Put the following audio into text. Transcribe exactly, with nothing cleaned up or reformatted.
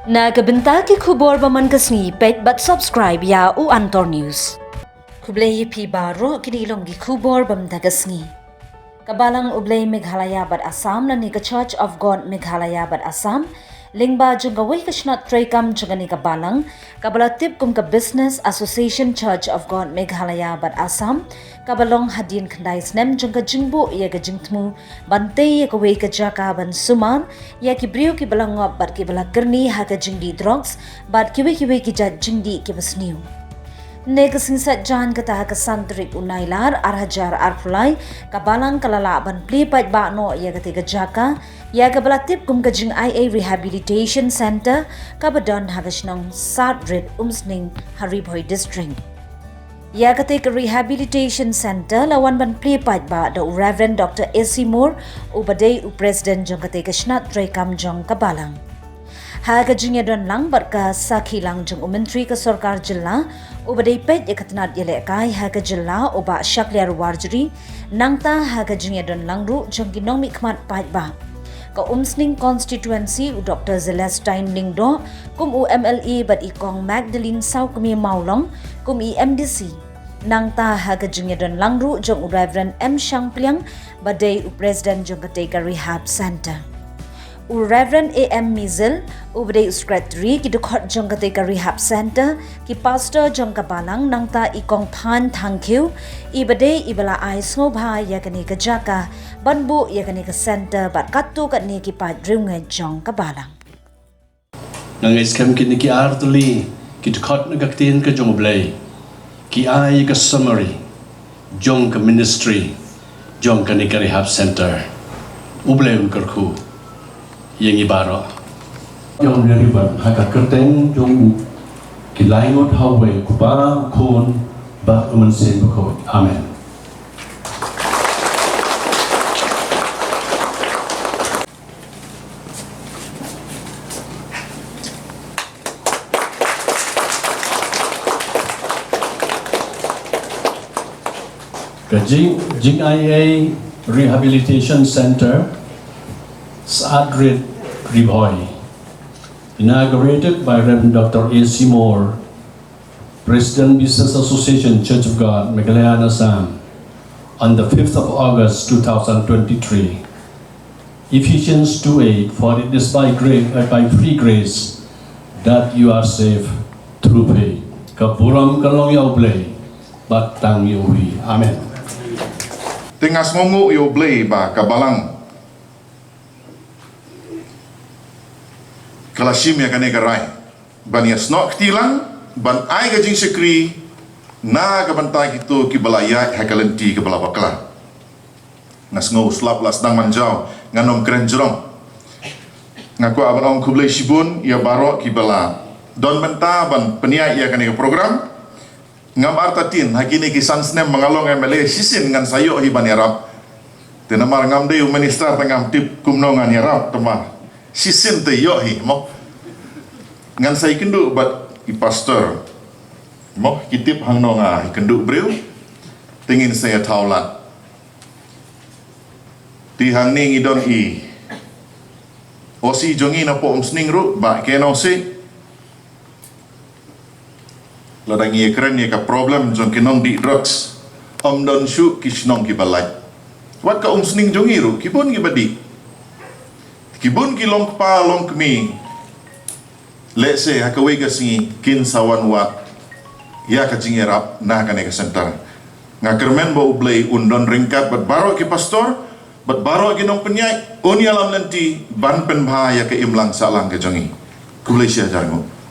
Na ka bynta ki khubor ba man ka sngi, peit bad subscribe ïa u Antor News. Khublei ïa phi baroh, kine ki long ki khubor ba man ka sngi. Ka Balang Ublei Meghalaya bad Assam lane ka Church of God Meghalaya bad Assam, lyngba jong kawei ka shnat treikam jong kane ka balang, kaba la tip kum ka Business Association Church of God Meghalaya bad Assam, kaba long hadien khyndai snem jong ka jingbuh ïa ka jingthmu ban tei ïa kawei ka jaka ban sumar ïa ki briew kiba la ngop bad kiba la kyrni ha ka jingdih drugs bad kiwei kiwei ki jait jingdih kiba sniew. Ne ka sngi Saitjaiñ, kata ha ka san tarik u Nailar ar hajar arphew lai, ka balang ka la lah ban plie paidbah noh ïa kata ka jaka, ïa kaba la tip kum ka Jingai-ei Rehabilitation Center, kaba don ha ka shnong Sadrit Umsning ha Ri Bhoi District. Ïa kata ka Rehabilitation Center la wan ban plie paidbah da u Reverend Doctor A C Moore, uba dei u President jong kata ka shnat treikam jong ka balang. Ha ka jingïadon lang bad ka sakhi lang jong u Myntri ka Sorkar Jylla, uba dei peit ïa ka tnat ïalehkai ha ka jylla, u Bah Shakliar Warjri, nangta ha ka jingïadon lang ruh jong ki nongmihkhmat paidbah ka Umsning Constituency, u Doctor Celestine Lyngdoh kum u M L A bad i Kong Magdalene Sawkmie Mawlong kum i M D C. Nangta ha ka jingïadon lang ruh jong u Reverend M Shangpliang, ba dei u President jong kata ka Rehab Center. U Reverend A M Mizil, uba dei u Secretary, ki dkhot jong kata ka Rehab Center, ki Pastor jong ka balang, nangta i Kong Phan Thangkhiew, iba dei iba la ai sngewbha ïa kane ka jaka ban buh ïa kane ka center bad katto katne ki paid riewngeit jong ka balang. Nga ngeit skhem kine ki ar tylli ki dkhot na ka ktien ka jong U Blei ki ai ka summary jong ka ministry jong kane ka Rehab Center. U Blei un kyrkhu ïa ngi baroh. Jong ne riban ha ka kyrteng jong u ki lai ngut ha uwei, u Kpa, u Khun bad u Mynsiem Bakhuid. Amen. Ka Jing, Jingai-ei Rehabilitation Center, Sadrit, Ri Bhoi, inaugurated by Reverend Doctor A C Moore, President, Business Association, Church of God, Meghalaya and Assam, on the fifth of August two thousand twenty-three. Ephesians two eight, "For it is by grace, uh, by free grace that you are saved through faith." Ka burom kan long ïa U Blei bad tang ïa uwei. Amen. Te nga sngewnguh ïa U Blei ba ka balang ka la shim ïa kane ka rai ban ïasnoh kti lang, ban ai ka jingshakri na ka bynta kito kiba la ïaid ha ka lynti kaba la bakla. Nga sngew slap la sdang manjaw, ngan ym kren jrong. Nga kwah ban ong khublei shibun ïa baroh kiba la don bynta ban pynïaid ïa kane ka program. Ngam artatien, ha kine ki san snem ba nga long M L A, shisien ngan sa ïoh hi ban ïarap. Te namar ngam dei u minister te ngam tip kumno ngan ïarap, te ma shisien te ïoh hi mo. Ngan sa ïakynduh bad i pastor mo, ki tip hangno nga ïakynduh briew. Te ngin sa ïa thaw lad. Te hangne ngi don i O C jong ngi na poh Umsning ruh, Bah Ken O C. Lada ngi ïakren ïa ka problem jong ki nongdih drugs, ym don shuh ki shnong kiba lait. Wat ka Umsning jong ngi ruh ki bun kiba dih. Ki bun ki long kpa long kmie. Lehse ha kawei ka sngi kin sa wan wad ïa ka jingïarap na kane ka center. Nga kyrmen ba U Blei un don ryngkat bad baroh ki pastor bad baroh ki nongpynïaid, un ïalam lynti ban pynbha ïa ka imlang sahlang ka jong ngi. Khublei shihajar nguh.